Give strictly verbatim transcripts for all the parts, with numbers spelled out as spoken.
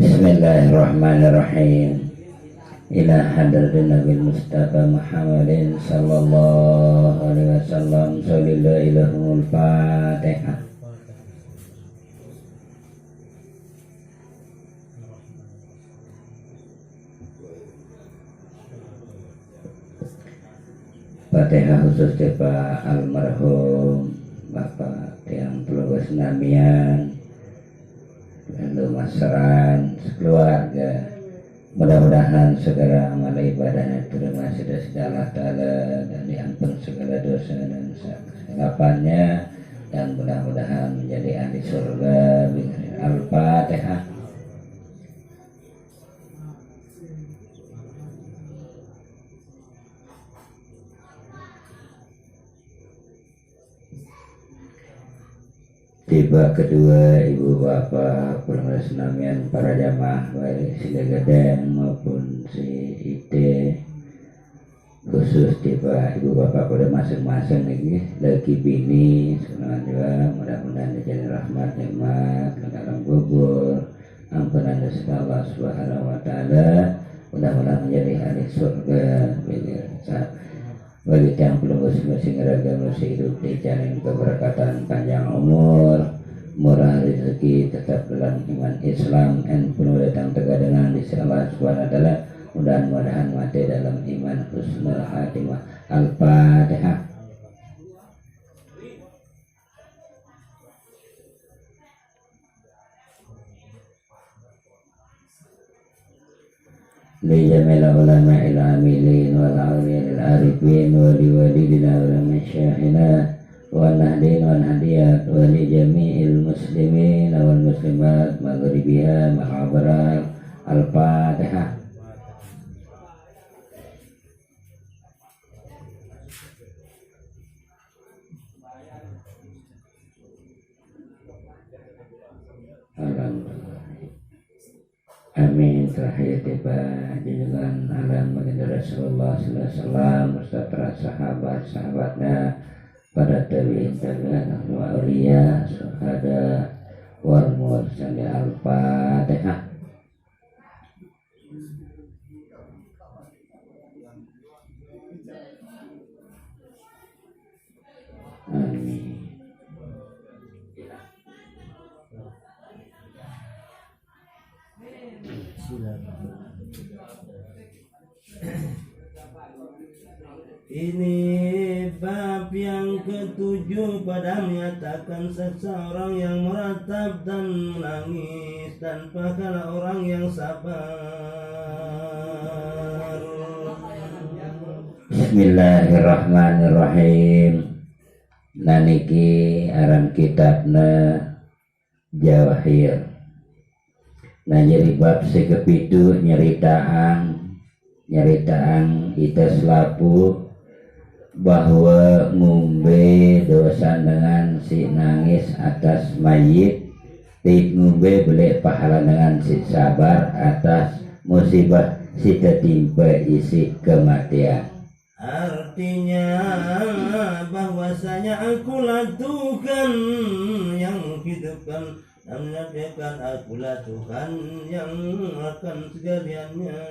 Bismillahirrahmanirrahim. Ila hadratin Nabi Mustafa Muhammadin sallallahu alaihi wasallam. Sallallahu ilahumul Fatihah. Fatihah khusus ti Pak almarhum Bapak tiang pelungguh senamian, lalu masaran sekeluarga. Mudah-mudahan segala amal ibadah diterima sida sida Allah Ta'ala dan diampun segala dosa dan kesilapannya, dan mudah-mudahan menjadi ahli surga. Al-Fatihah. Tiba kedua ibu bapa, pun senamian para jamaah, baik si Gadeng maupun si Ite, khusus tiba ibu bapa pada masing-masing lagi, lagi bini, senang juga, mudah-mudahan dijadi rahmat nikmat ke dalam kubur, ampunan dari Allah Subhanahu wa Ta'ala, mudah-mudahan menjadi ahli surga. Bagi tiang pelungguh sing raga mesti hidup dijamin keberkatan panjang umur, murah rezeki, tetap dalam iman Islam, en penuh datang tegadengan di sisi Allah Subhanahu wa Ta'ala. Mudah-mudahan mati dalam iman husnul khatimah. Al-Fatihah. Li jamil ulama il amilin wal awliya lil arifin wa li walidina wa li masyayikhina wa nahdin wa nahdiyat wa li jami'il muslimin wal muslimat maghribiha ma'abral. Al-Fatihah. Alhamdulillah. Amin. Terakhir tiba junjungan alam baginda Rasulullah sallallahu alaihi wasallam beserta para sahabat-sahabatnya, para tabi'in tabi'in, aulia, syuhada, wal mursalin. Al-Fatihah. Amin. Ini bab yang ketujuh, pada menyatakan seseorang yang meratap dan menangis dan pahala orang yang sabar. Bismillahirrahmanirrahim. Nah, niki aran kitabna Jawahir. Nah, jadi bab sing kepitu nyeritaang, nyeritaang ita selapuq bahwa ngumbe dosan dengan si nangis atas mayit, dait ngumbe beleq pahala dengan si sabar atas musibah si tetimpe isiq kematean. Artinya bahwasanya akulah Tuhan yang menghidupkan dan menyadarkan, akulah Tuhan yang mengeluarkan segaliannya.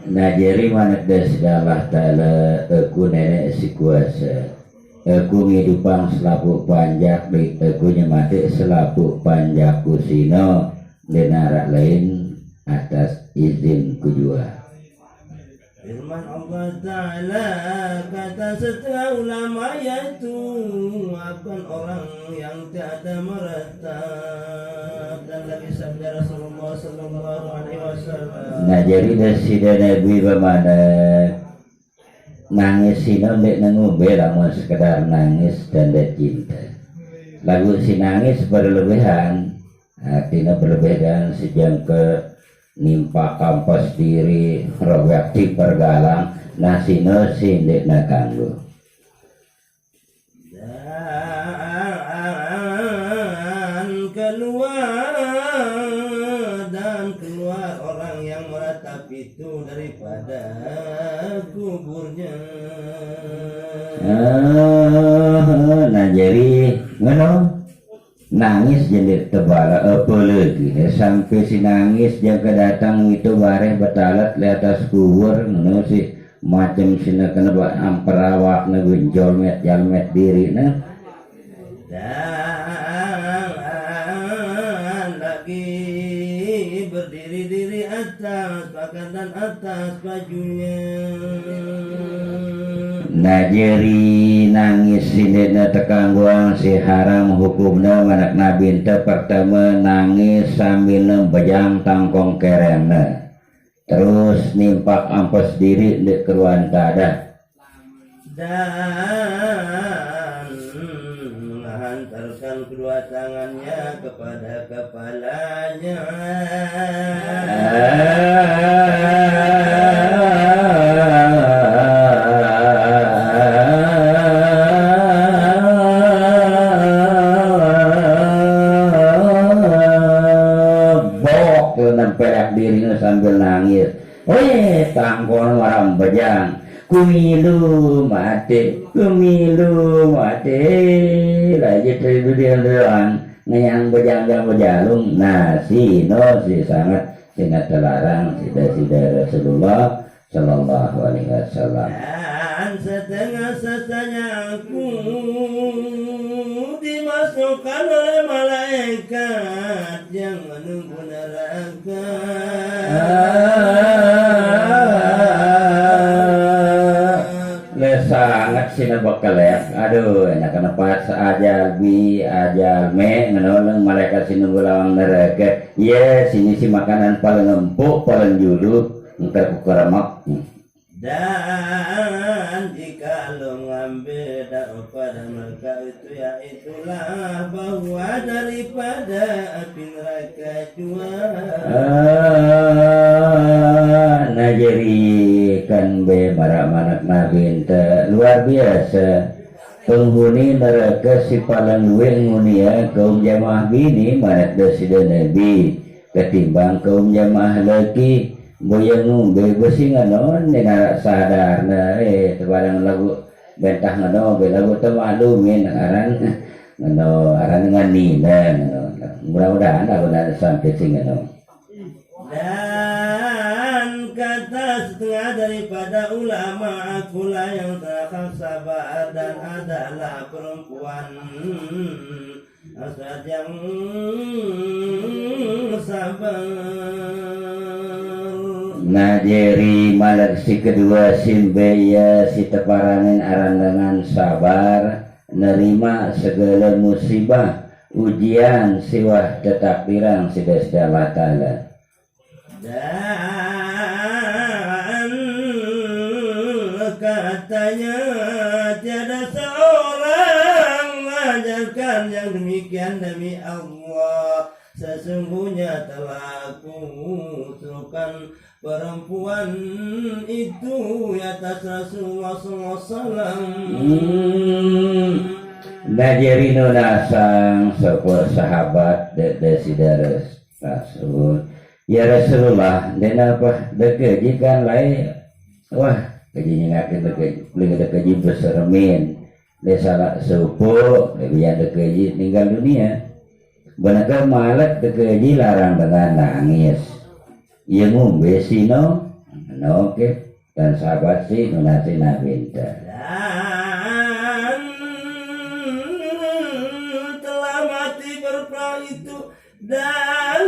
Nah, jari manekde sida Allah Taala, Aku Neneq Sing Kuase. Aku ngidupang selapuq panjak, dait Aku nyemateq selapuq panjak kusino, ndeq naraq lain atas izin-Ku jua. Firman Allah Taala, kata setengah ulama, yaitu akan orang yang tiada meratap. Dan lagi sabda Rasulullah sallallahu alaihi wasallam. Nah, jari Deside Nabi bemanik, nangis sino ndeqne ngumbe lamun sekedar nangis tande cinte. Laguq si nangis berlebihan, artine berlebihan sejengke nimpak kampas diriq, robek tiper galang, nah sino si ndeqne kanggo. Dan keluar Kuburnya. Ah, nah, jadi ngono. Nangis jadi tebal, apalagi sampai si nangis jaga datang itu bareh betalat di atas kubur, ngono si macam sina kena ba-, amper awakna jalmet-jalmet diri, nah. Dan lagi berdiri-diri atas pakaian dan atas bajunya. Najeri nangis sindena tekangguang si haram hukumna manak nabi ente pertama nangis sambil nembejang tangkong kerengna. Terus nimpak ampes diri di keruan tadah. Dan menghantarkan kedua tangannya kepada kepalanya. Bok, nempelak dirinya sambil nangis. Weh, tangkon marambejang. Kumilu mate, kumilu mate. Lagi terdudian doang. Ngeyang bejang-bejang bejalung. Nah, sino si sangat sina telarang sida-sida Rasulullah sallallahu alaihi wasallam. Dan setengah-setengahnya aku dimasukkan oleh malaikat yang menunggu neraka. Ah, le sangat sina bekelek. Aduh, enak kena pas ajal bi, ajal me, ngenoleng malaikat sina nunggu lawang neraka. Ya, sini si makanan paling empuk, paling julu, engker kukeremak. Dan jika lo ngambil daripada mereka itu, ya itulah bahwa daripada api neraka jua. Ah, najerikan be marak manak nabi ente luar biasa. Penghuni neraka si paling luwih ngunia kaum jamaah bini manak desida nabi. Ketimbang kaum jamaah laki, boya ngumbe besi ngenon, ni narak sadar na, eh, tebarang lagu bentah ngeno, be lagu temaklumin aran ngeno, aran nganina ngeno. Mudah-mudahan aku nak sampai sing ngeno. Dan kata setengah daripada ulama, akulah yang terakhir sabar dan adalah perempuan Asal yang sabar. Najeri malak si kedua simbe ya si teparanin aran dengan sabar, nerima segala musibah, ujian siwah tetakdiran sida-sida Allah Ta'ala. Dan katanya, tiada seorang mengajarkan yang demikian demi Allah. Sesungguhnya telah kusuruhkan perempuan itu di atas Rasulullah sallallahu alaihi wasallam. Hmm. Najeri nunasang sapa sahabat de, de sidares. Rasul. Ya Rasulullah, dena apa dekaji kan lai. Wah, kaji nyingakin dekaji, paling dekaji beseremin. Dia salah sepupu, dia biar dekaji tinggal dunia. Benaka malek dekaji larang dengan nangis. Ia ngumbe sino, no, oke. Dan sahabat si nunasi Nabi ente. Dan telah mati berperang itu dan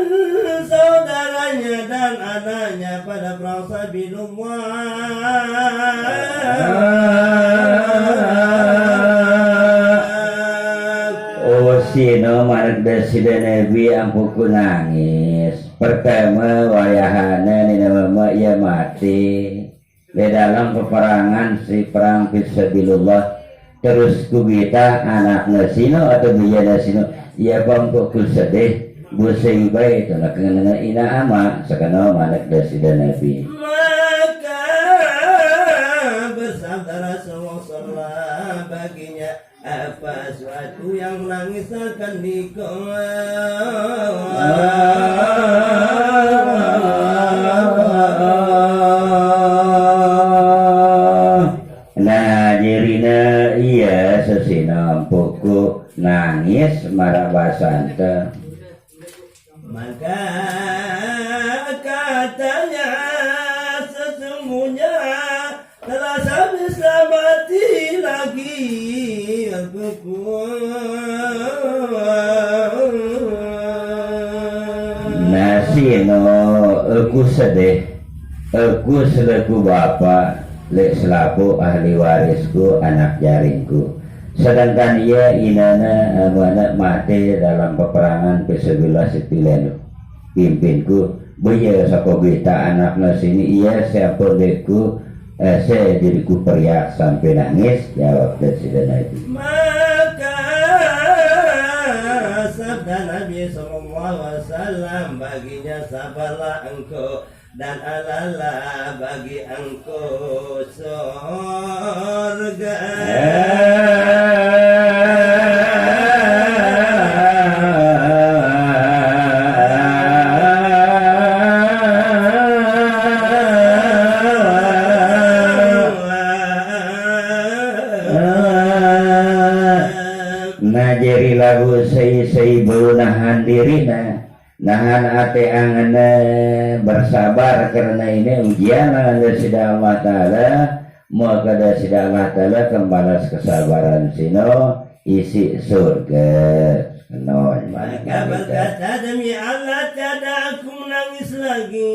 saudaranya dan anaknya pada perang sabilillah. Oh, sino manik desida Nabi ampuku nangis. Pertama wayahana nina mama ia mati. Di dalam peperangan si perang fisabilillah, terus kubita anakna sino atau bijana sino, ia bangkok ku sedih, busing bae tu nak ngenenga ina ama, sakana manik desida Nabi. Maka bersabda Rasulullah sallallahu baginya, apa suatu yang menangiskan dikau? Nyirina iya sesina empuku nangis marabasanta. Maka katanya, sesungguhnya telah habis mati lagi aku. Nasino aku sedih, aku selaku bapa, lek selaku ahli warisku, anak jaringku. Sedangkan ia inana, eh, mana mati dalam peperangan fisabilillah sipilenu pimpinku, beya saka gita anakna sini, iya sampun deku, eh, saya diriku periak sampai nangis, jawab Sida Nabi. Maka sabda Nabi sallallahu alaihi wasallam baginya, sabarlah engkau dan adalah bagi engkau surga. Najeri lagu sei-sei belunahan dirina. Nahan ate angene bersabar karena ini ujian nang dari sida Allah Ta'ala, maka dari sida Allah Ta'ala kembalas kesabaran sino isi surga. No, maka berkata, demi Allah, tiada aku menangis lagi.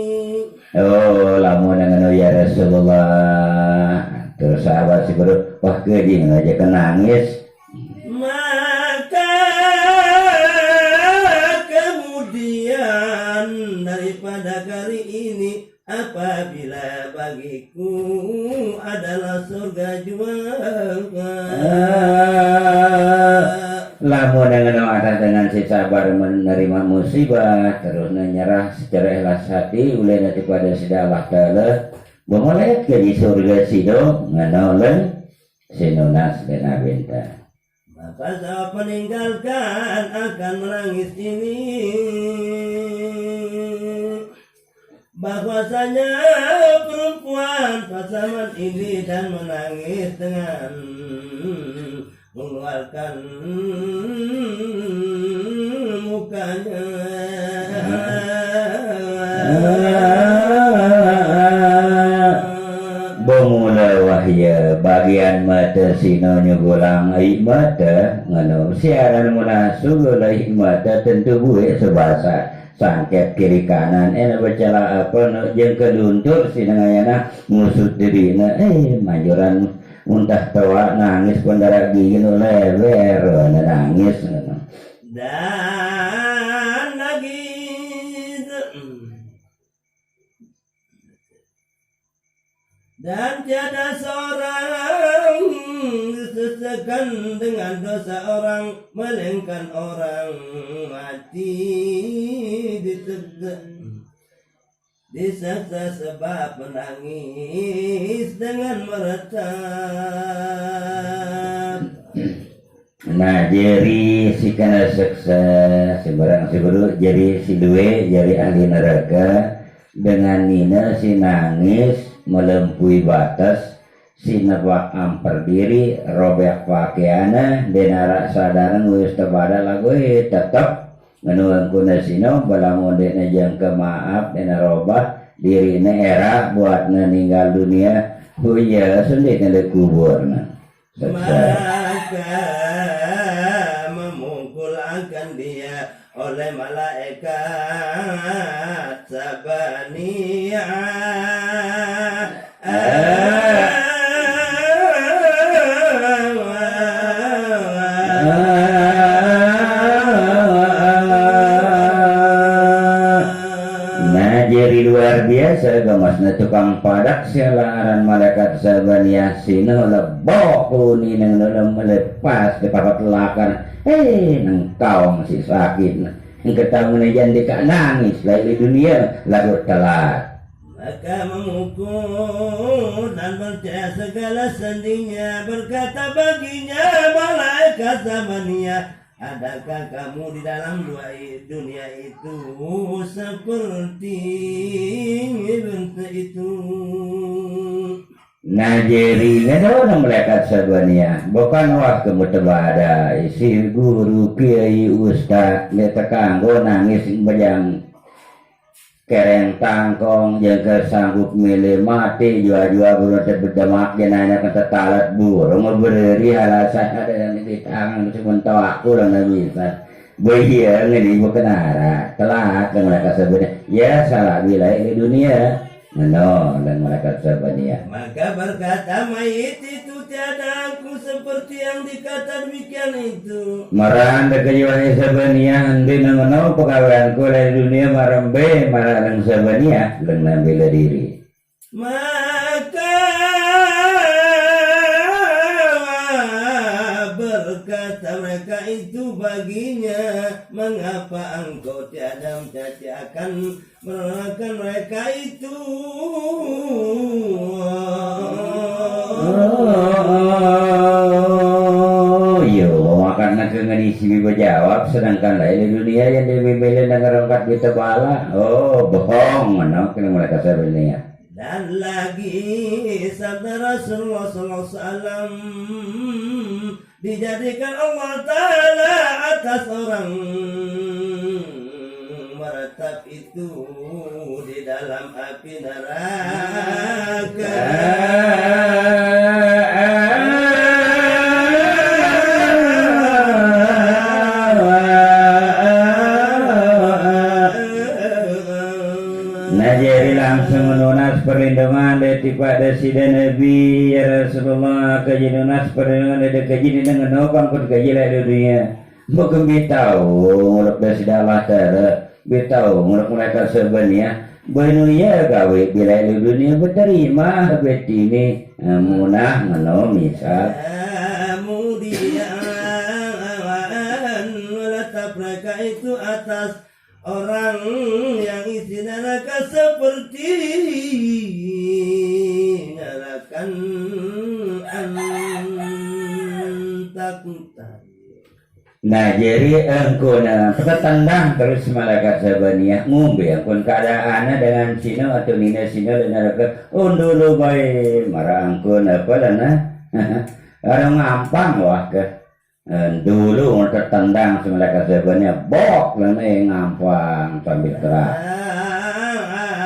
Oh, lamun ngono ya Rasulullah. Terus sahabat si baru, wah, kejing aja kenangis. Maka kemudian daripada kali ini, apabila bagiku adalah surga jua. Ah, lamun dengan ada dengan si sabar menerima musibah, terus nyerah secara ikhlas hati, ulih nanti pada sida Allah Ta'ala, bemoleh ke di surga sido, nganoleh. Sinunas dina binta. Maka sahabat meninggalkan akan menangis ini, bahwasanya perempuan pasaman ini dan menangis dengan mengeluarkan mukanya. Bemula wahya bagian mata sino nyugulang ai mata, ngono siaran munasuh ai mata tentu buik sebasa sangkep kiri kanan, ena bacala apa no jeng keluntur sinengayana ngusut dirina, eh, manjuran muntah toa nangis pendara gigi no lewer, nangis, ngono. Dan lagi, dan tiada seorang disesakan dengan dosa orang, melainkan orang mati diseksa. Diseksa sebab menangis dengan meratap. Nah, jeri si kena seksa, sembarang si guru, jeri si due, jeri ahli neraka, dengan nina si nangis melempui batas, si nebak amper diri, robek pakaiana, denara sadaran wis tebada lagu, eh, tetep Ngenu angkuna sino, balamun dek ne jangka maaf, dek ne robah, diri ne era buat ne ninggal dunia, huya sundit ne le kubur ne. Sukses. Maka memukul akan dia oleh malaikat Zabaniah. Nah, jadi luar biasa gamasna tukang padak, siala aran malaikat Zabaniah sino leboh kuningan melepas di papat lakan. Eh, nengkau masih sakit. Engke tahu menejan deka nangis lain di dunia lagu telat. Maka memukul dan percaya segala sendinya, berkata baginya malaikat Zabaniah, adakah kamu di dalam dua i-, dunia itu seperti itu? Nah, jari ngeno nang malaikat sabania. Bukan wah kamu tebada, isi guru, kiai, ustad, nde tekanggo nangis bajang kereng tangkong, jengker sanggup milih mati, jua-jua burung tebedemak, jenana kata talat burung, bereri alasan ada yang di tangan, sementara aku lah nggak bisa. Bahia ngene ibu kenara, telat dengan malaikat sabania. Ya, salah bilai di dunia. Ngeno, dan malaikat sabania. Maka berkata mayit itu, "Tiada aku seperti yang dikata demikian itu." Maranda kayuh sabania, enti nang ngeno pegawaianku lai dunia marembe, marang sabania, dengan bela diri. Maka berkata mereka itu baginya, "Mengapa engkau tiada mencaci akan merelakan mereka itu?" Oh, iya, maka nak ngeni simi bejawab, sedangkan lain di dunia yang dia bebele dengan rongkat kita bala. Oh, bohong, mana kena mereka sebenarnya. Dan lagi sabda Rasulullah sallallahu alaihi wasallam, dijadikan Allah Ta'ala atas orang meratap itu di dalam api neraka. Nah, jari langsung nunas perlindungan daripada sida Nabi, ya Rasulullah, kaji nunas perlindungan dari kaji ni dengan apa angkut kaji lah dunia. Bukan bitau nguruk dari sida Allah Ta'ala, bitau nguruk mereka sebenarnya. Benuya gawe bila dunia berterima betini, munah ngeno misal. Kemudian menetap mereka itu atas orang yang isi neraka seperti neraka antakutan. Nah, jadi engkau nah, tetendang terus malaikat sabania ngumbe engkau keadaannya dengan sino atau nina sino dan neraka. Oh, dulu baik, marah engkau apa lah nah. Orang ngampang wah ke. Eh, dulu tertendang si malaikat sabania, bok, lene ngampang sambil keras.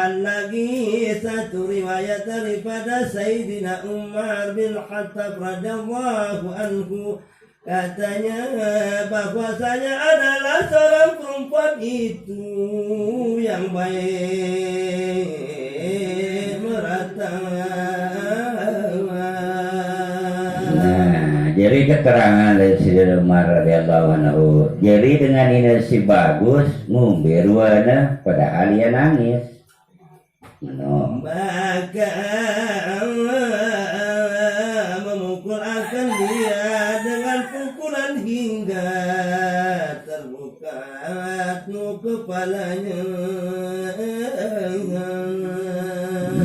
Dan lagi satu riwayat daripada Sayyidina Umar bin Khattab radhiyallahu anhu, katanya bahwasanya adalah seorang perempuan itu yang baik merata. Nah, jadi keterangan dari Sayyidina Umar radhiyallahu anhu. Jadi dengan ini si bagus ngumbe ruana padahal ia nangis. Maka memukul akan dia dengan pukulan hingga terbuka kepalanya.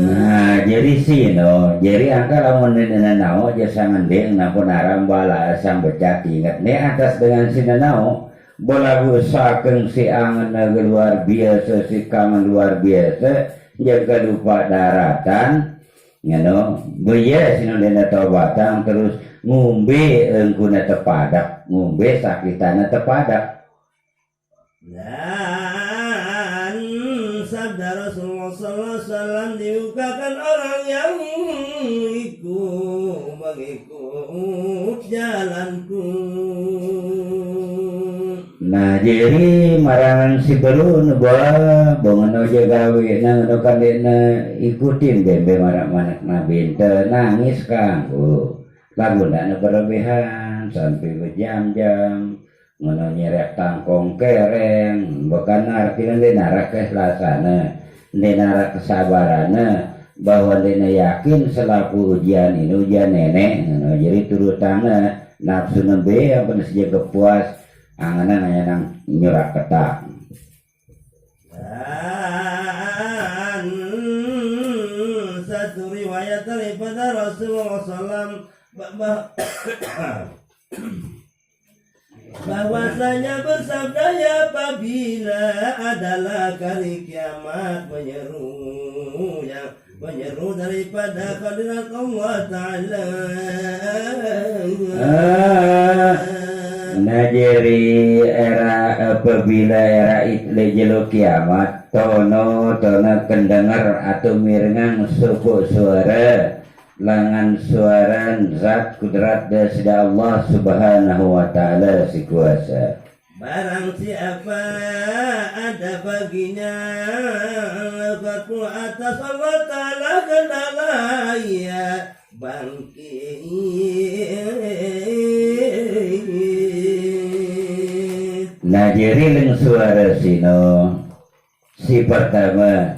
Nah, jadi sino, jadi angka lamun nene nao aja sangending nampun aram bala sang becak inget ne atas dengan sino nao. Belagu saking si angen naga luar biasa, si kangen luar biasa, jaga lupa daratan, ngeno, beye sino dene taubatang terus ngumbe engkuna tepadak, ngumbe sakitana tepadak. Dan sabda Rasulullah sallallahu alaihi wasallam, dibukakan orang yang ikut mengikut jalanku. Nah, jadi marang si belun bah, bongeno aja gawe, nang eno kandekne ikutin bembe marak manak nabi ente nangis kanggo. Lagu ndakne berlebihan sampai berjam-jam. Ngono nyerek tangkong kereng, bukan artine ndek narak keikhlasanne, ndek narak kesabaranne, bahwa ndekne yakin selaku ujian ini ujian nenek, ngono. Jadi turutanne nafsu nembe yang pernah sejak kepuas, anganan hanya nang nyurak ketak. Dan satu riwayat daripada Rasulullah sallam, bah-, bah-, bahwasanya bersabdanya, apabila adalah hari kiamat menyeru yang Menyeru daripada hadirat Allah Ta'ala. Ah, najeri era apabila era itle jelo kiamat, tono tono kendenger atau mirengang suku suara, langan suaran zat kudrat dasida Allah Subhanahu wa Ta'ala si kuasa. Barang siapa ada baginya waktu atas Allah Ta'ala, hendaklah ia bangkit. Najeri leng suara sino. Si pertama,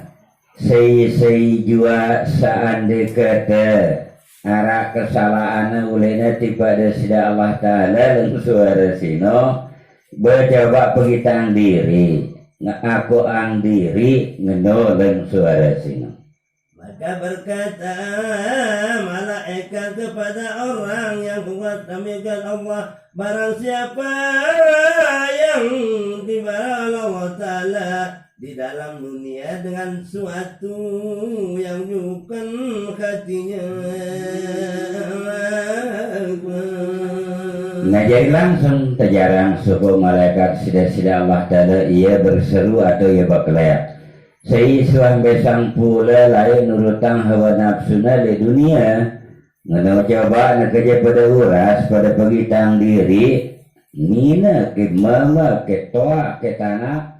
sei-sei jua saande kata ara kesalahan ulena tipada sida Allah Ta'ala leng suara sino, becoba pegitang diri, ngakuang diri ngeno leng suara sino. Maka berkata malaikat kepada orang yang kuat demikian Allah, barang siapa yang dibawa Allah Ta'ala di dalam dunia dengan suatu yang bukan hatinya. Nah, jadi langsung tejarang suku malaikat sida-sida Allah Ta'ala ia berseru atau ia bakleak. Sai suang besang pula lain nurutang hawa nafsuna le dunia. Ngeno coba nak kerja pada uras, pada pegitang diri, nina ke mama, ke toa, ke tanak,